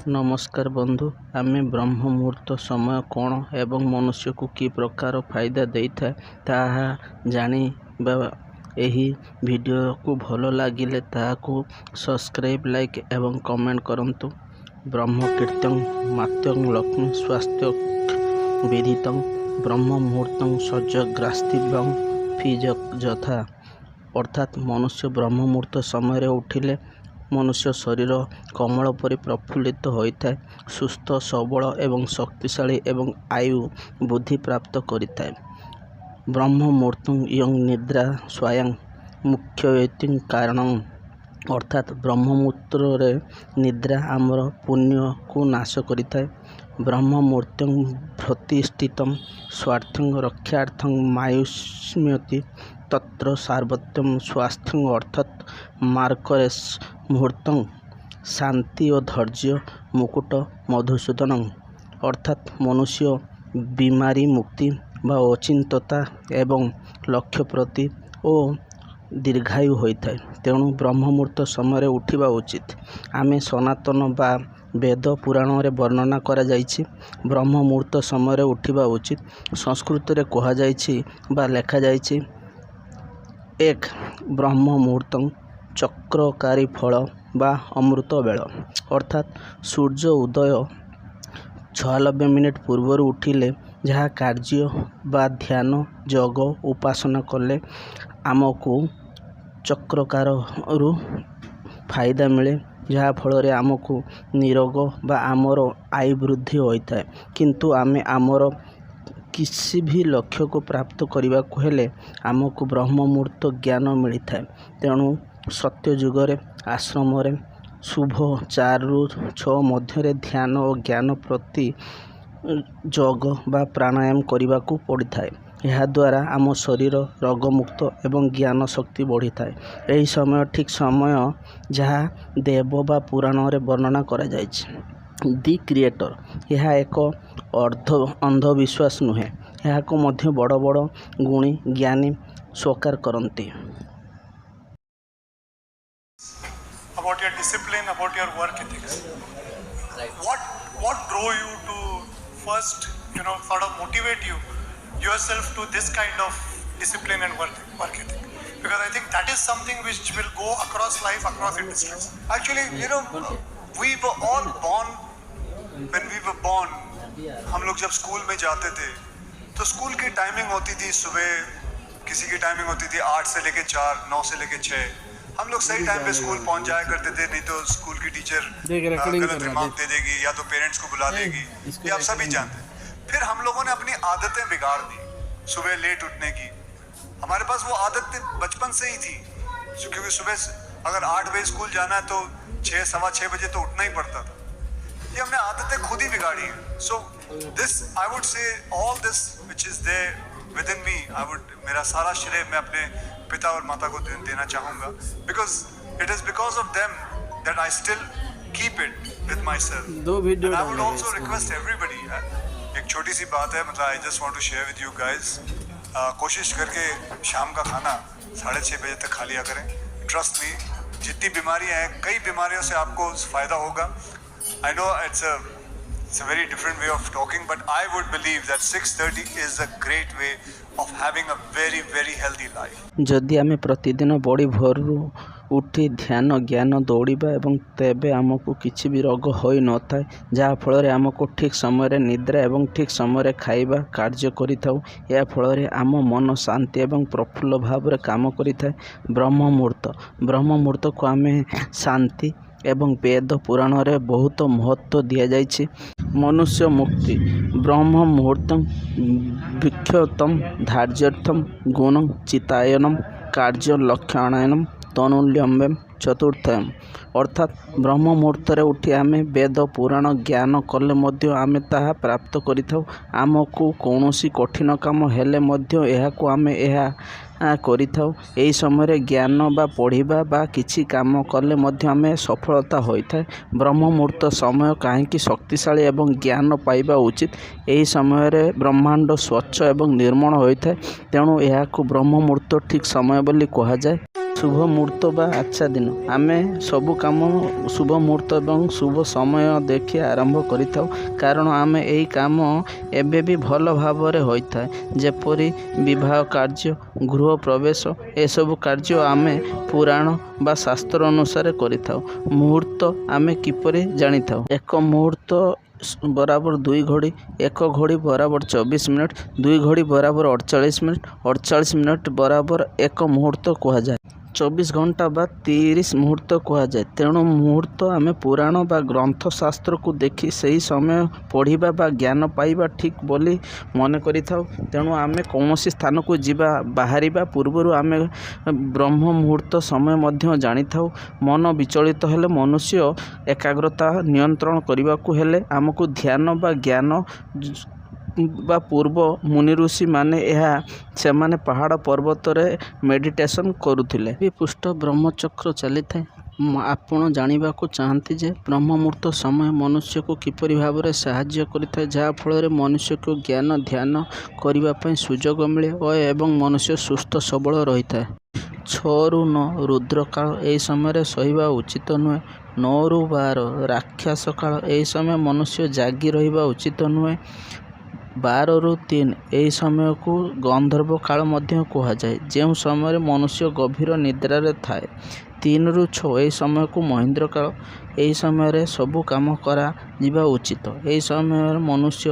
ନମସ୍କାର ବନ୍ଧୁ, ଆମେ ବ୍ରହ୍ମ ମୁହୂର୍ତ୍ତ ସମୟ କ'ଣ ଏବଂ ମନୁଷ୍ୟକୁ କି ପ୍ରକାର ଫାଇଦା ଦେଇଥାଏ, ତାହା ଜାଣିବା। ଏହି ଭିଡ଼ିଓକୁ ଭଲ ଲାଗିଲେ ତାହାକୁ ସବସ୍କ୍ରାଇବ୍, ଲାଇକ୍ ଏବଂ କମେଣ୍ଟ କରନ୍ତୁ। ବ୍ରହ୍ମ କୀର୍ତ୍ତ୍ୟଂ ମାତ୍ୟଂ ଲକ୍ଷ୍ମୀ ସ୍ୱାସ୍ଥ୍ୟ ବିଧିତଂ ବ୍ରହ୍ମ ମୁହୂର୍ତ୍ତଂ ସୂର୍ଯ୍ୟଗ୍ରାସ୍ଥିବଂ ଫି ଯଥା। ଅର୍ଥାତ୍ ମନୁଷ୍ୟ ବ୍ରହ୍ମ ମୁହୂର୍ତ୍ତ ସମୟରେ ଉଠିଲେ ମନୁଷ୍ୟ ଶରୀର କମଳ ପରି ପ୍ରଫୁଲ୍ଲିତ ହୋଇଥାଏ, ସୁସ୍ଥ, ସବଳ ଏବଂ ଶକ୍ତିଶାଳୀ ଏବଂ ଆୟୁ ବୃଦ୍ଧି ପ୍ରାପ୍ତ କରିଥାଏ। ବ୍ରହ୍ମ ମୁହୂର୍ତ୍ତଂ ୟଂ ନିଦ୍ରା ସ୍ୱାୟାଂ ମୁଖ୍ୟୟତି କାରଣଂ। ଅର୍ଥାତ୍ ବ୍ରହ୍ମ ମୁହୂର୍ତ୍ତରେ ନିଦ୍ରା ଆମର ପୁଣ୍ୟକୁ ନାଶ କରିଥାଏ। ବ୍ରହ୍ମ ମୁହୂର୍ତ୍ତଂ ଭ୍ରତିଷ୍ଠିତಂ ସ୍ୱାର୍ଥ୍ୟଂ ରକ୍ଷାର୍ଥଂ ମାୟୁଷ୍ୟତି ତତ୍ର ସାର୍ବତ୍ୟಂ ସ୍ୱାସ୍ଥ୍ୟଂ। ଅର୍ଥାତ୍ ମାର୍କରେଶ ମୁହୂର୍ତ୍ତଂ ଶାନ୍ତି ଓ ଧୈର୍ଯ୍ୟ ମୁକୁଟ ମଧୁସୂଦନଂ। ଅର୍ଥାତ୍ ମନୁଷ୍ୟ ବିମାରୀ ମୁକ୍ତି ବା ଅଚିନ୍ତତା ଏବଂ ଲକ୍ଷ୍ୟ ପ୍ରତି ଓ ଦୀର୍ଘାୟୁ ହୋଇଥାଏ। ତେଣୁ ବ୍ରହ୍ମ ମୁହୂର୍ତ୍ତ ସମୟରେ ଉଠିବା ଉଚିତ। ଆମେ ସନାତନ ବା ବେଦ ପୁରାଣରେ ବର୍ଣ୍ଣନା କରାଯାଇଛି, ବ୍ରହ୍ମ ମୁହୂର୍ତ୍ତ ସମୟରେ ଉଠିବା ଉଚିତ। ସଂସ୍କୃତରେ କୁହାଯାଇଛି ବା ଲେଖାଯାଇଛି, ଏକ ବ୍ରହ୍ମ ମୁହୂର୍ତ୍ତଂ ଚକ୍ରକାରୀ ଫଳ ବା ଅମୃତ ବେଳ। ଅର୍ଥାତ୍ ସୂର୍ଯ୍ୟ ଉଦୟ 96 ମିନିଟ୍ ପୂର୍ବରୁ ଉଠିଲେ ଯାହା କାର୍ଯ୍ୟ ବା ଧ୍ୟାନ, ଯୋଗ, ଉପାସନା କଲେ ଆମକୁ ଚକ୍ରକାରରୁ ଫାଇଦା ମିଳେ, ଯାହାଫଳରେ ଆମକୁ ନିରୋଗ ବା ଆମର ଆୟୁ ବୃଦ୍ଧି ହୋଇଥାଏ। କିନ୍ତୁ ଆମେ ଆମର କିଛି ବି ଲକ୍ଷ୍ୟକୁ ପ୍ରାପ୍ତ କରିବାକୁ ହେଲେ ଆମକୁ ବ୍ରହ୍ମ ମୁହୂର୍ତ୍ତ ଜ୍ଞାନ ମିଳିଥାଏ। ତେଣୁ ସତ୍ୟ ଯୁଗରେ ଆଶ୍ରମରେ ଶୁଭ 4ରୁ 6 ମଧ୍ୟରେ ଧ୍ୟାନ ଓ ଜ୍ଞାନ ପ୍ରତି ଯୋଗ ବା ପ୍ରାଣାୟାମ କରିବାକୁ ପଡ଼ିଥାଏ। ଏହାଦ୍ୱାରା ଆମ ଶରୀର ରୋଗମୁକ୍ତ ଏବଂ ଜ୍ଞାନ ଶକ୍ତି ବଢ଼ିଥାଏ। ଏହି ସମୟ ଠିକ୍ ସମୟ, ଯାହା ବେଦ ବା ପୁରାଣରେ ବର୍ଣ୍ଣନା କରାଯାଇଛି। ଦି କ୍ରିଏଟର। ଏହା ଏକ ଅନ୍ଧବିଶ୍ୱାସ ନୁହେଁ, ଏହାକୁ ମଧ୍ୟ ବଡ଼ ବଡ଼ ଗୁଣୀ ଜ୍ଞାନୀ ସ୍ୱୀକାର କରନ୍ତି। About your discipline, about your work ethics. What drove you to first, sort of motivate you yourself to this kind of discipline and work ethic? Because I think that is something which will go across life, across industries. Actually, we were all born, when we were born, हम लोग जब school में जाते थे तो school की timing होती थी सुबह, किसी की टाइमिंग होती थी 8 से लेके 4, 9 से लेके 6। हम लोग सही टाइम पे स्कूल पहुंच जाया करते थे, नहीं तो स्कूल की टीचर देख, रिकॉर्डिंग गलत कर रहा, रिमार्क देख। दे देगी या तो पेरेंट्स को बुला लेगी। इसको ये आप सभी रिकॉर्डिंग। जानते हैं। फिर हम लोगों ने अपनी आदतें बिगाड़ दी सुबह लेट उठने की। हमारे पास वो आदत बचपन से ही थी, क्योंकि सुबह अगर 8 बजे स्कूल जाना है तो 6, 6:15 बजे तो उठना ही पड़ता था। ये हमने आदतें खुद ही बिगाड़ी हैं। So this, I would say, all this which is there within me, I would, मेरा सारा श्रेय मैं अपने पिता और माता को देना चाहूँगा, because it is because of them that I still keep it with myself. दो video I would डालेंगे also इसमें। request everybody, एक छोटी सी बात है, मतलब I just want to share with you guys, कोशिश करके शाम का खाना 6:30 बजे तक खा लिया करें। ट्रस्ट मी, जितनी बीमारियां हैं, कई बीमारियों से आपको फ़ायदा होगा। I know it's a very different way of talking, but I would believe that 6:30 is a great way of having a very, very healthy life. ଯଦି ଆମେ ପ୍ରତିଦିନ ବଡ଼ି ଭୋରରୁ ଉଠି ଧ୍ୟାନ, ଜ୍ଞାନ, ଦୌଡ଼ିବା ଏବଂ ତେବେ ଆମକୁ କିଛି ବି ରୋଗ ହୋଇନଥାଏ, ଯାହାଫଳରେ ଆମକୁ ଠିକ୍ ସମୟରେ ନିଦ୍ରା ଏବଂ ଠିକ୍ ସମୟରେ ଖାଇବା କାର୍ଯ୍ୟ କରିଥାଉ। ଏହା ଫଳରେ ଆମ ମନ ଶାନ୍ତି ଏବଂ ପ୍ରଫୁଲ୍ଲ ଭାବରେ କାମ କରିଥାଏ। ବ୍ରହ୍ମ ମୁହୂର୍ତ୍ତ, ବ୍ରହ୍ମ ମୁହୂର୍ତ୍ତକୁ ଆମେ ଶାନ୍ତି ଏବଂ ବେଦ ପୁରାଣରେ ବହୁତ ମହତ୍ତ୍ୱ ଦିଆଯାଇଛି। ମନୁଷ୍ୟ ମୁକ୍ତି ବ୍ରହ୍ମ ମୁହୂର୍ତ୍ତଂ ବିକ୍ଷତಂ ଧାର୍ଯ୍ୟର୍ଥಂ ଗୁଣ ଚିତାୟନಂ କାର୍ଯ୍ୟ ଲକ୍ଷଣାୟନಂ ତନୁଲମ୍ବಂ ଚତୁର୍ଥୟಂ। ଅର୍ଥାତ୍ ବ୍ରହ୍ମ ମୁହୂର୍ତ୍ତରେ ଉଠି ଆମେ ବେଦ ପୁରାଣ ଜ୍ଞାନ କଲେ ମଧ୍ୟ ଆମେ ତାହା ପ୍ରାପ୍ତ କରିଥାଉ। ଆମକୁ କୌଣସି କଠିନ କାମ ହେଲେ ମଧ୍ୟ ଏହାକୁ ଆମେ ଏହା କରିଥାଉ। ଏହି ସମୟରେ ଜ୍ଞାନ ବା ପଢ଼ିବା ବା କିଛି କାମ କଲେ ମଧ୍ୟ ଆମେ ସଫଳତା ହୋଇଥାଏ। ବ୍ରହ୍ମ ମୁହୂର୍ତ୍ତ ସମୟ କାହିଁକି ଶକ୍ତିଶାଳୀ ଏବଂ ଜ୍ଞାନ ପାଇବା ଉଚିତ? ଏହି ସମୟରେ ବ୍ରହ୍ମାଣ୍ଡ ସ୍ୱଚ୍ଛ ଏବଂ ନିର୍ମଳ ହୋଇଥାଏ। ତେଣୁ ଏହାକୁ ବ୍ରହ୍ମ ମୁହୂର୍ତ୍ତ ଠିକ୍ ସମୟ ବୋଲି କୁହାଯାଏ। ଶୁଭ ମୁହୂର୍ତ୍ତ ବା ଆଚ୍ଛା ଦିନ। ଆମେ ସବୁ କାମ ଶୁଭ ମୁହୂର୍ତ୍ତ ଏବଂ ଶୁଭ ସମୟ ଦେଖି ଆରମ୍ଭ କରିଥାଉ, କାରଣ ଆମେ ଏହି କାମ ଏବେ ବି ଭଲ ଭାବରେ ହୋଇଥାଏ। ଯେପରି ବିବାହ କାର୍ଯ୍ୟ, ଗୃହ ପ୍ରବେଶ, ଏସବୁ କାର୍ଯ୍ୟ ଆମେ ପୁରାଣ ବା ଶାସ୍ତ୍ର ଅନୁସାରେ କରିଥାଉ। ମୁହୂର୍ତ୍ତ ଆମେ କିପରି ଜାଣିଥାଉ? ଏକ ମୁହୂର୍ତ୍ତ ବରାବର 2 ଘଡ଼ି। ଏକ ଘଡ଼ି ବରାବର 24 ମିନିଟ୍। 2 ଘଡ଼ି ବରାବର 48 ମିନିଟ୍। 48 ମିନିଟ୍ ବରାବର ଏକ ମୁହୂର୍ତ୍ତ କୁହାଯାଏ। 24 ଘଣ୍ଟା ବା 30 ମୁହୂର୍ତ୍ତ କୁହାଯାଏ। ତେଣୁ ମୁହୂର୍ତ୍ତ ଆମେ ପୁରାଣ ବା ଗ୍ରନ୍ଥ ଶାସ୍ତ୍ରକୁ ଦେଖି ସେହି ସମୟ ପଢ଼ିବା ବା ଜ୍ଞାନ ପାଇବା ଠିକ୍ ବୋଲି ମନେ କରିଥାଉ। ତେଣୁ ଆମେ କୌଣସି ସ୍ଥାନକୁ ଯିବା ବାହାରିବା ପୂର୍ବରୁ ଆମେ ବ୍ରହ୍ମ ମୁହୂର୍ତ୍ତ ସମୟ ମଧ୍ୟ ଜାଣିଥାଉ। ମନ ବିଚଳିତ ହେଲେ, ମନୁଷ୍ୟ ଏକାଗ୍ରତା ନିୟନ୍ତ୍ରଣ କରିବାକୁ ହେଲେ ଆମକୁ ଧ୍ୟାନ ବା ଜ୍ଞାନ ବା ପୂର୍ବ ମୁନି ଋଷିମାନେ ଏହା ସେମାନେ ପାହାଡ଼ ପର୍ବତରେ ମେଡ଼ିଟେସନ୍ କରୁଥିଲେ। ପୃଷ୍ଠ ବ୍ରହ୍ମଚକ୍ର ଚାଲିଥାଏ। ଆପଣ ଜାଣିବାକୁ ଚାହାନ୍ତି ଯେ ବ୍ରହ୍ମ ମୁହୂର୍ତ୍ତ ସମୟ ମନୁଷ୍ୟକୁ କିପରି ଭାବରେ ସାହାଯ୍ୟ କରିଥାଏ, ଯାହାଫଳରେ ମନୁଷ୍ୟକୁ ଜ୍ଞାନ ଧ୍ୟାନ କରିବା ପାଇଁ ସୁଯୋଗ ମିଳେ ଓ ଏବଂ ମନୁଷ୍ୟ ସୁସ୍ଥ ସବଳ ରହିଥାଏ। 6ରୁ 9 ରୁଦ୍ରକାଳ, ଏହି ସମୟରେ ଶୋଇବା ଉଚିତ ନୁହେଁ। 9ରୁ 12 ରାକ୍ଷସ କାଳ, ଏହି ସମୟ ମନୁଷ୍ୟ ଜାଗି ରହିବା ଉଚିତ ନୁହେଁ। 12ରୁ 3, ଏହି ସମୟକୁ ଗନ୍ଧର୍ବ କାଳ ମଧ୍ୟ କୁହାଯାଏ, ଯେଉଁ ସମୟରେ ମନୁଷ୍ୟ ଗଭୀର ନିଦ୍ରାରେ ଥାଏ। 3ରୁ 6, ଏହି ସମୟକୁ ମହେନ୍ଦ୍ର କାଳ, ଏହି ସମୟରେ ସବୁ କାମ କରାଯିବା ଉଚିତ। ଏହି ସମୟରେ ମନୁଷ୍ୟ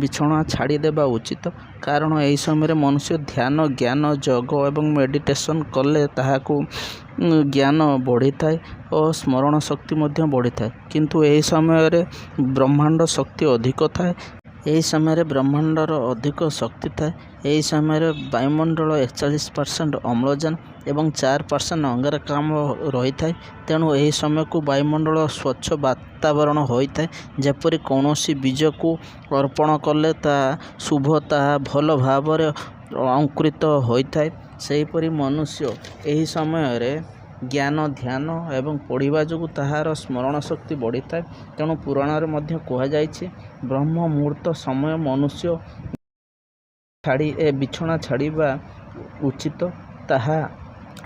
ବିଛଣା ଛାଡ଼ିଦେବା ଉଚିତ, କାରଣ ଏହି ସମୟରେ ମନୁଷ୍ୟ ଧ୍ୟାନ, ଜ୍ଞାନ, ଯୋଗ ଏବଂ ମେଡ଼ିଟେସନ୍ କଲେ ତାହାକୁ ଜ୍ଞାନ ବଢ଼ିଥାଏ ଓ ସ୍ମରଣ ଶକ୍ତି ମଧ୍ୟ ବଢ଼ିଥାଏ। କିନ୍ତୁ ଏହି ସମୟରେ ବ୍ରହ୍ମାଣ୍ଡ ଶକ୍ତି ଅଧିକ ଥାଏ। ଏହି ସମୟରେ ବ୍ରହ୍ମାଣ୍ଡର ଅଧିକ ଶକ୍ତି ଥାଏ। ଏହି ସମୟରେ ବାୟୁମଣ୍ଡଳ 41% ଅମ୍ଳଜାନ ଏବଂ 4% ଅଙ୍ଗାରକାମ୍ଳ ରହିଥାଏ। ତେଣୁ ଏହି ସମୟକୁ ବାୟୁମଣ୍ଡଳ ସ୍ୱଚ୍ଛ ବାତାବରଣ ହୋଇଥାଏ। ଯେପରି କୌଣସି ବୀଜକୁ ଅର୍ପଣ କଲେ ତାହା ଶୁଭ, ତାହା ଭଲ ଭାବରେ ଅଙ୍କୁରିତ ହୋଇଥାଏ, ସେହିପରି ମନୁଷ୍ୟ ଏହି ସମୟରେ ଜ୍ଞାନ, ଧ୍ୟାନ ଏବଂ ପଢ଼ିବା ଯୋଗୁଁ ତାହାର ସ୍ମରଣ ଶକ୍ତି ବଢ଼ିଥାଏ। ତେଣୁ ପୁରାଣରେ ମଧ୍ୟ କୁହାଯାଇଛି, ବ୍ରହ୍ମ ମୁହୂର୍ତ୍ତ ସମୟ ମନୁଷ୍ୟ ଛାଡ଼ି ଏ ବିଛଣା ଛାଡ଼ିବା ଉଚିତ। ତାହା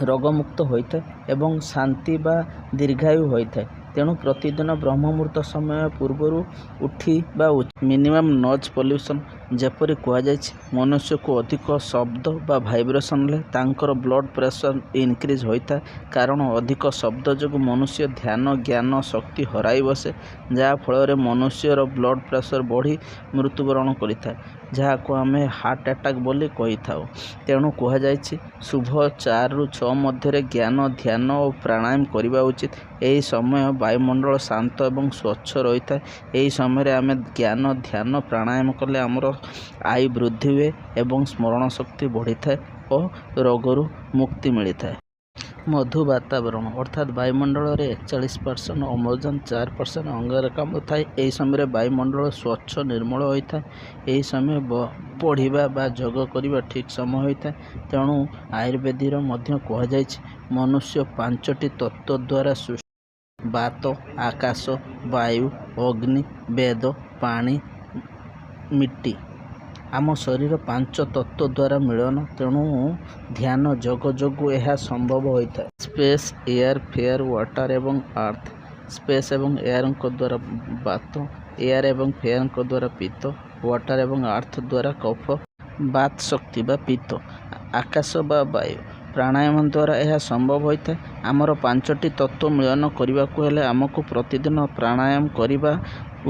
ରୋଗମୁକ୍ତ ହୋଇଥାଏ ଏବଂ ଶାନ୍ତି ବା ଦୀର୍ଘାୟୁ ହୋଇଥାଏ। ତେଣୁ ପ୍ରତିଦିନ ବ୍ରହ୍ମ ମୁହୂର୍ତ୍ତ ସମୟ ପୂର୍ବରୁ ଉଠିବା। ମିନିମମ୍ ନଏଜ୍ ପଲ୍ୟୁସନ୍, ଯେପରି କୁହାଯାଇଛି, ମନୁଷ୍ୟକୁ ଅଧିକ ଶବ୍ଦ ବା ଭାଇବ୍ରେସନ୍ ହେଲେ ତାଙ୍କର ବ୍ଲଡ଼ ପ୍ରେସର ଇନକ୍ରିଜ୍ ହୋଇଥାଏ, କାରଣ ଅଧିକ ଶବ୍ଦ ଯୋଗୁଁ ମନୁଷ୍ୟ ଧ୍ୟାନ, ଜ୍ଞାନ ଶକ୍ତି ହରାଇ ବସେ, ଯାହାଫଳରେ ମନୁଷ୍ୟର ବ୍ଲଡ଼ ପ୍ରେସର ବଢ଼ି ମୃତ୍ୟୁବରଣ କରିଥାଏ, ଯାହାକୁ ଆମେ ହାର୍ଟ ଆଟାକ୍ ବୋଲି କହିଥାଉ। ତେଣୁ କୁହାଯାଇଛି, ଶୁଭ 4ରୁ 6 ମଧ୍ୟରେ ଜ୍ଞାନ, ଧ୍ୟାନ ଓ ପ୍ରାଣାୟାମ କରିବା ଉଚିତ। ଏହି ସମୟ ବାୟୁମଣ୍ଡଳ ଶାନ୍ତ ଏବଂ ସ୍ୱଚ୍ଛ ରହିଥାଏ। ଏହି ସମୟରେ ଆମେ ଜ୍ଞାନ, ଧ୍ୟାନ, ପ୍ରାଣାୟାମ କଲେ ଆମର ଆୟୁ ବୃଦ୍ଧି ହୁଏ ଏବଂ ସ୍ମରଣ ଶକ୍ତି ବଢ଼ିଥାଏ ଓ ରୋଗରୁ ମୁକ୍ତି ମିଳିଥାଏ। ମଧୁ ବାତାବରଣ, ଅର୍ଥାତ୍ ବାୟୁମଣ୍ଡଳରେ 41% ଅମ୍ଳଜାନ, 4% ଅଙ୍ଗାରକାମ୍ଳ ଥାଏ। ଏହି ସମୟରେ ବାୟୁମଣ୍ଡଳ ସ୍ୱଚ୍ଛ ନିର୍ମଳ ହୋଇଥାଏ। ଏହି ସମୟ ପଢ଼ିବା ବା ଯୋଗ କରିବା ଠିକ୍ ସମୟ ହୋଇଥାଏ। ତେଣୁ ଆୟୁର୍ବେଦରେ ମଧ୍ୟ କୁହାଯାଇଛି, ମନୁଷ୍ୟ ପାଞ୍ଚଟି ତତ୍ତ୍ୱ ଦ୍ୱାରା ସୃଷ୍ଟି: ବାତ, ଆକାଶ, ବାୟୁ, ଅଗ୍ନି, ବେଦ, ପାଣି, ମିଟି। ଆମ ଶରୀର ପାଞ୍ଚ ତତ୍ତ୍ୱ ଦ୍ୱାରା ମିଳନ। ତେଣୁ ଧ୍ୟାନ, ଯୋଗ ଯୋଗୁଁ ଏହା ସମ୍ଭବ ହୋଇଥାଏ। ସ୍ପେସ୍, ଏୟାର, ଫାୟାର, ୱାଟର ଏବଂ ଆର୍ଥ। ସ୍ପେସ୍ ଏବଂ ଏୟାରଙ୍କ ଦ୍ୱାରା ବାତ, ଏୟାର ଏବଂ ଫାୟାରଙ୍କ ଦ୍ୱାରା ପିତ୍ତ, ୱାଟର ଏବଂ ଆର୍ଥ ଦ୍ୱାରା କଫ। ବାତ ଶକ୍ତି ବା ପିତ୍ତ, ଆକାଶ ବା ବାୟୁ, ପ୍ରାଣାୟାମ ଦ୍ୱାରା ଏହା ସମ୍ଭବ ହୋଇଥାଏ। ଆମର ପାଞ୍ଚଟି ତତ୍ତ୍ୱ ମିଳନ କରିବାକୁ ହେଲେ ଆମକୁ ପ୍ରତିଦିନ ପ୍ରାଣାୟାମ କରିବା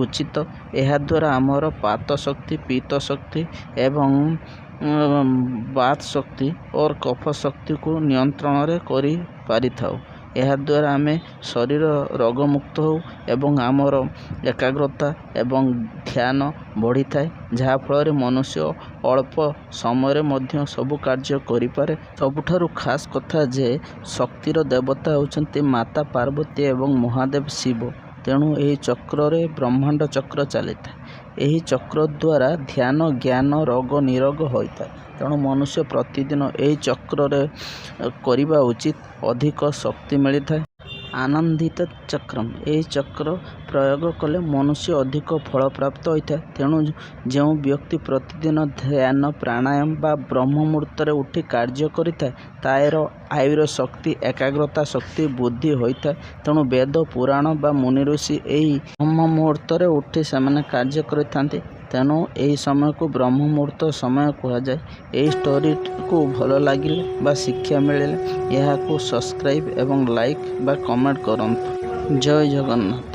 ଉଚିତ। ଏହାଦ୍ୱାରା ଆମର ବାତ ଶକ୍ତି, ପିତ୍ତ ଶକ୍ତି ଏବଂ ବାତ ଶକ୍ତି ଓ କଫ ଶକ୍ତିକୁ ନିୟନ୍ତ୍ରଣରେ କରିପାରିଥାଉ। ଏହାଦ୍ୱାରା ଆମେ ଶରୀର ରୋଗମୁକ୍ତ ହେଉ ଏବଂ ଆମର ଏକାଗ୍ରତା ଏବଂ ଧ୍ୟାନ ବଢ଼ିଥାଏ, ଯାହାଫଳରେ ମନୁଷ୍ୟ ଅଳ୍ପ ସମୟରେ ମଧ୍ୟ ସବୁ କାର୍ଯ୍ୟ କରିପାରେ। ସବୁଠାରୁ ଖାସ୍ କଥା ଯେ ଶକ୍ତିର ଦେବତା ହେଉଛନ୍ତି ମାତା ପାର୍ବତୀ ଏବଂ ମହାଦେବ ଶିବ। ତେଣୁ ଏହି ଚକ୍ରରେ ବ୍ରହ୍ମାଣ୍ଡ ଚକ୍ର ଚାଲିଥାଏ। ଏହି ଚକ୍ର ଦ୍ୱାରା ଧ୍ୟାନ, ଜ୍ଞାନ, ରୋଗ ନିରୋଗ ହୋଇଥାଏ। ତେଣୁ ମନୁଷ୍ୟ ପ୍ରତିଦିନ ଏହି ଚକ୍ରରେ କରିବା ଉଚିତ, ଅଧିକ ଶକ୍ତି ମିଳିଥାଏ। ଆନନ୍ଦିତ ଚକ୍ରମ୍। ଏହି ଚକ୍ର ପ୍ରୟୋଗ କଲେ ମନୁଷ୍ୟ ଅଧିକ ଫଳପ୍ରାପ୍ତ ହୋଇଥାଏ। ତେଣୁ ଯେଉଁ ବ୍ୟକ୍ତି ପ୍ରତିଦିନ ଧ୍ୟାନ, ପ୍ରାଣାୟାମ ବା ବ୍ରହ୍ମ ମୁହୂର୍ତ୍ତରେ ଉଠି କାର୍ଯ୍ୟ କରିଥାଏ, ତାର ଆୟୁର ଶକ୍ତି, ଏକାଗ୍ରତା ଶକ୍ତି ବୃଦ୍ଧି ହୋଇଥାଏ। ତେଣୁ ବେଦ, ପୁରାଣ ବା ମୁନି ଋଷି ଏହି ବ୍ରହ୍ମ ମୁହୂର୍ତ୍ତରେ ଉଠି ସେମାନେ କାର୍ଯ୍ୟ କରିଥାନ୍ତି। ତେଣୁ ଏହି ସମୟକୁ ବ୍ରହ୍ମ ମୁହୂର୍ତ୍ତ ସମୟ କୁହାଯାଏ। ଏହି ଷ୍ଟୋରିକୁ ଭଲ ଲାଗିଲେ ବା ଶିକ୍ଷା ମିଳିଲେ ଏହାକୁ ସବସ୍କ୍ରାଇବ୍ ଏବଂ ଲାଇକ୍ ବା କମେଣ୍ଟ କରନ୍ତୁ। ଜୟ ଜଗନ୍ନାଥ।